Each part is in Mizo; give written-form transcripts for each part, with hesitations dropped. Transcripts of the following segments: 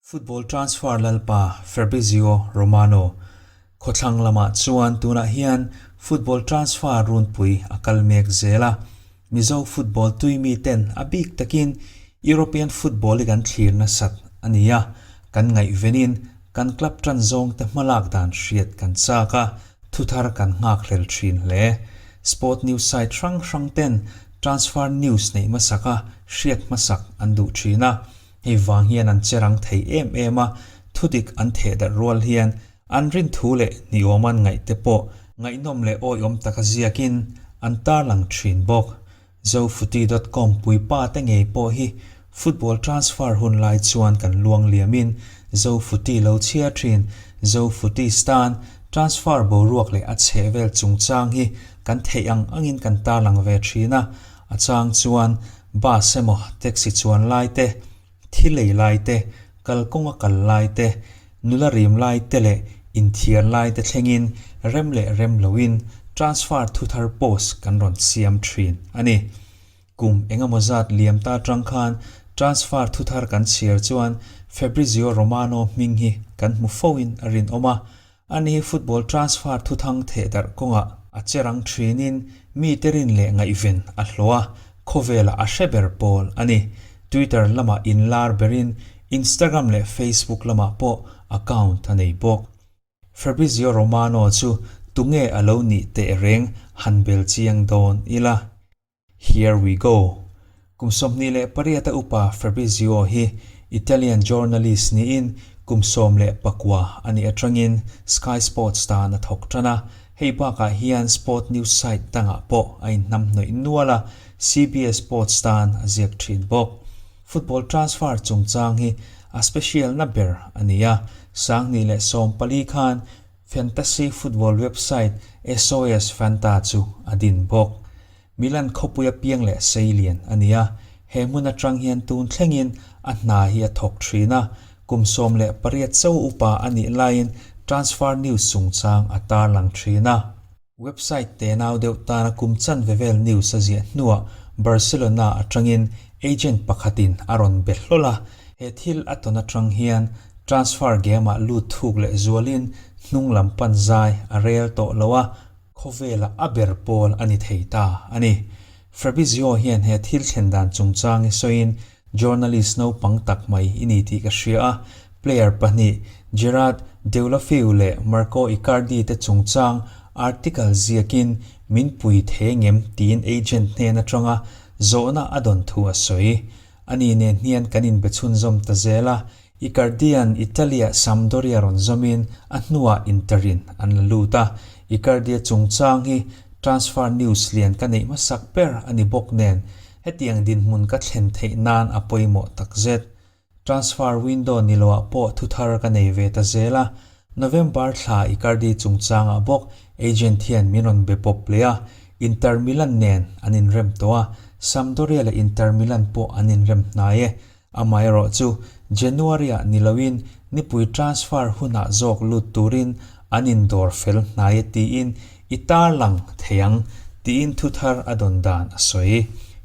Football transfer lalpa Fabrizio Romano khawthlang lamah chuan tunah hian football transfer runpui a kal mek zel a, Mizo football tui miten a bik takin European football hi kan thlir nasat a ni a, kan ngaihvenin kan club tan zawngte hmalak dan hriat kan chak a, thuthar kan nghakhlel thin hle. Sport news site hrang hrang ten transfer news neih hmasaka hriat hmasak an duh thin a, Hei vang hian an che rang thei em em a, thudik an theh darh rual hian an rin thu leh niawm an ngaih te pawh ngaihnawm leh awihawm taka ziakin an tarlang thin bawk. Zofuti dot com puipa te ngei pawh hi football transfer hun lai chuan kan luang liamin Zofuti lo chhiar thin Zofuti stan transfer boruak leh a chhehvel chungchang hi kan theih ang angin kan tarlang ve thin a, a chang chuan Bus emaw taxi chuan lai te, thi lei lai te, kalkawnga kal lai te, nula rim lai te leh inthiar lai te thlengin rem leh rem loin transfer thuthar post kan rawn siam thin a ni. Kum engemaw zat liam ta atang khan transfer thuthar kan chhiar chuan Fabrizio Romano hming hi kan hmu foin a rinawm a, Ani hi football transfer thuthang thehdarh kawngah a che rang thinin mite rin leh ngaihven a hlawh a, khawvelah a hre ber pawl a ni. Twitter lamah inlar berin Instagram leh Facebook lamah pawh account a nei bawk. Fabrizio Romano chu tunge a lo nih teh reng han bel chiang dawn ila. Here we go! Kum 28 a upa Fabrizio hi Italian journalist niin kum 19 a nih atangin Sky Sports tan a thawk tan a, hei bakah hian sport news site dangah pawh a inhnamhnawih nual a, CBS Sports tan a ziak thin bawk. Football transfer chungchang hi a special na ber a ni a, 2014 khan Fantasy football website SOS Fanta chu a din bawk. Milan khawpui apiang leh seilian a ni a, he hmun atang hian tun thlengin a hna hi a thawk thin a, kum 18 cho upa a nih laiin transfer news chungchang a tarlang thin a. Website tenau deuh tana kum chanve vel news a ziah hnuah Barcelona atangin agent pakhatin a rawn be hlawl a, he thil a tawn atang hian transfer game-ah lut thuk leh zualin hnung lam pan zai a rel tawh lo a, khawvela a ber pawl a ni thei ta a ni. Fabrizio hian he thil thlen dan chungchang hi sawiin journalist naupang tak mai i ni tih ka hria a, player pahnih Gerard Deulofeu leh Marco Icardi te chungchang article ziakin min pui thei ngem tiin agent hnen atanga zawhna a dawn thu a sawi. Ani nen hian kan inbe chhunzawm ta zel a, Icardian Italy-ah Sampdoria rawn zawmin a hnuah Inter-in an la lut a, Icardi-a chungchang hi transfer news lian ka neih hmasak ber a ni bawk nen hetiang dinhmun ka thlen theih nan a pawimawh takzet. Transfer window ni loah pawh thuthar ka nei ve ta zel a, November thla Icardi chungchangah bawk agent hian min rawn be pawp leh a, Inter Milan nen an inrem tawh a, Sampdoria leh Inter Milan pawh an inrem hnai e. Amaherawh chu January-ah ni loin nipui transfer hunah zawk lut turin an indawr fel hnai e tiin i tarlang thei ang tiin thuthar a dawn dan a sawi.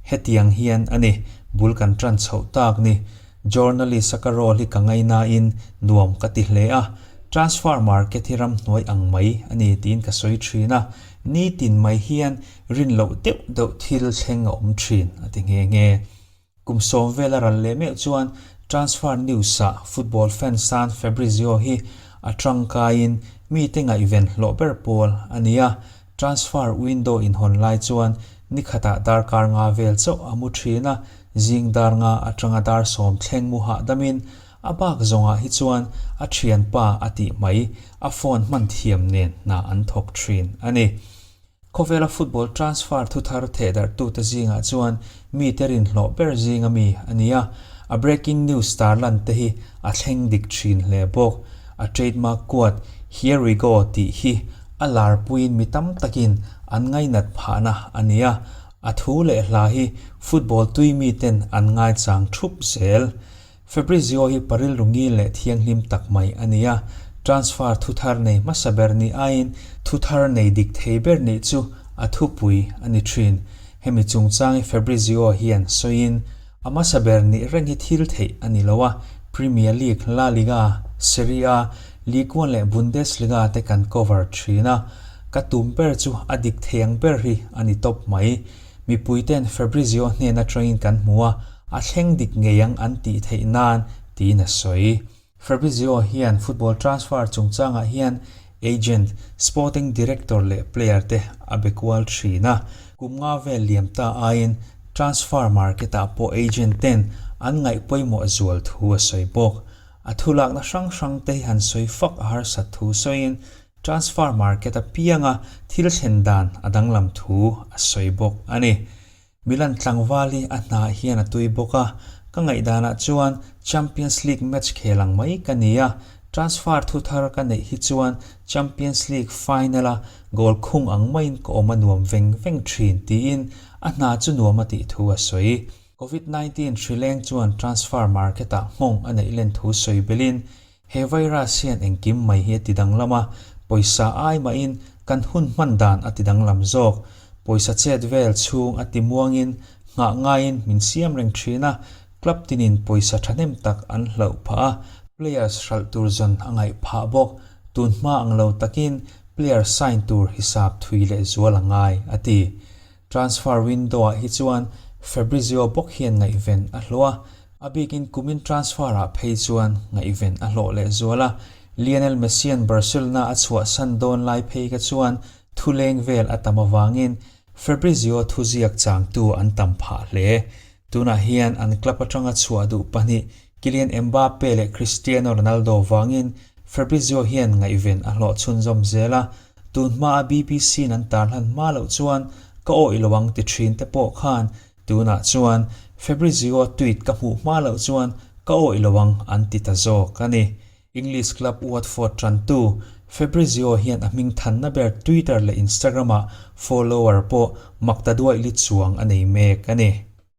Hetiang hian a ni, bul kan tan chhoh tak ni. Journalist a ka role hi ka ngainain nuam ka ti hle a, transfer market hi ramhnuai ang mai a ni tiin ka sawi thin a, nitin mai hian rin loh deuh deuh thil thleng a awm thin a ti nghe nghe. Kum 10 vel a ral leh meuh chuan transfer news-ah football fans tan Fabrizio hi a tangkaiin mite ngaihven hlawh ber pawl a ni a, transfer window inhawn lai chuan nikhatah darkar nga vel chauh a mu thin a, zing dar nga atanga dar 10 thleng mu hahdamin a bak zawngah hi chuan a thianpa a tih mai a phone hman thiam nen hna an thawk thin a ni. Khawvela football transfer thuthar thehdarhtute zingah chuan mite rinhlawh ber zinga mi a ni a, a breaking news tarlan te hi a thleng dik thin hle bawk. A trademark quote, Here we go tih hi a larpuiin mi tam takin an ngainat phahna a ni a, a thu leh hla hi football tui miten an ngaichang thup zel. Fabrizio hi paril rungil leh thianghlim tak mai a ni a, transfer thuthar nei hmasa ber nih aiin thuthar nei dik thei ber nih chu a thupui a ni thin. Hemi chungchang hi Fabrizio hian sawiin, A hmasa ber nih reng hi thil theih a ni lo a, Premier League, La Liga, Serie A, Ligue 1 leh Bundesliga te kan cover thin a, ka tum ber chu a dik thei ang ber hi a ni tawp mai. Mipui ten Fabrizio hnen atangin kan hmu a, a thleng dik ngei ang an tih theih nan, tiin a sawi. Fabrizio hian football transfer chungchangah hian agent, sporting director leh player te a be kual thin a. Kum nga vel liam ta aiin transfer market ah pawh agent ten an ngaih pawimawh zual thu a sawi bawk. A thulakna hrang hrang te hi han sawi fak a harsat thu sawiin transfer market apianga thil thlen dan a danglam thu a sawi bawk a ni. Milan tlangval hi a hna hian a tui bawk a, ka ngaihdanah chuan Champions League match khel ang mai ka ni a, transfer thu thar ka neih hi chuan Champions League final-a goal khung ang maiin ka awm a nuam veng veng thin, tiin a hna chu nuam a tih thu a sawi. Covid 19 hrileng chuan transfer market-ah nghawng a neih len thu sawi belin He virus hian engkim mai hi a ti danglam a, pawisa ai mahin kan hun hman dan a ti danglam zawk. Pawisa chet vel chhung a ti muangin nghah ngaiin min siam reng thin a, club tinin pawisa thahnem tak an hlauh phah a, players hralh tur zawn a ngaih phah bawk. Tun hma ang lo takin player sign tur hisap thui leh zual a ngai, a ti. Transfer window-ah hi chuan Fabrizio bawk hian ngaihven a hlawh a, a bikin kumin transfer-ah phei chuan ngaihven a hlawh leh zual a. Lionel Messi-a'n Barcelona a chhuahsan dawn lai phei kha chuan thu leng vel a tam avangin Fabrizio thuziak changtu an tam phah hle. Tunah hian an club atanga chhuah duh pahnih Kylian Mbappe leh Cristiano Ronaldo vangin Fabrizio hian ngaihven a hlawh chhunzawm zel a, tun hmaa BBC-in an tarhlan hma loh chuan ka awih lo ang ti thin te pawh khan tunah chuan Fabrizio tweet ka hmuh hma loh chuan ka awih lo ang an ti ta zawk a ni. English club Watford tantu Fabrizio hian a hming thanna ber Twitter leh Instagram-ah follower pawh makta duaih li chuang a nei mek a ni.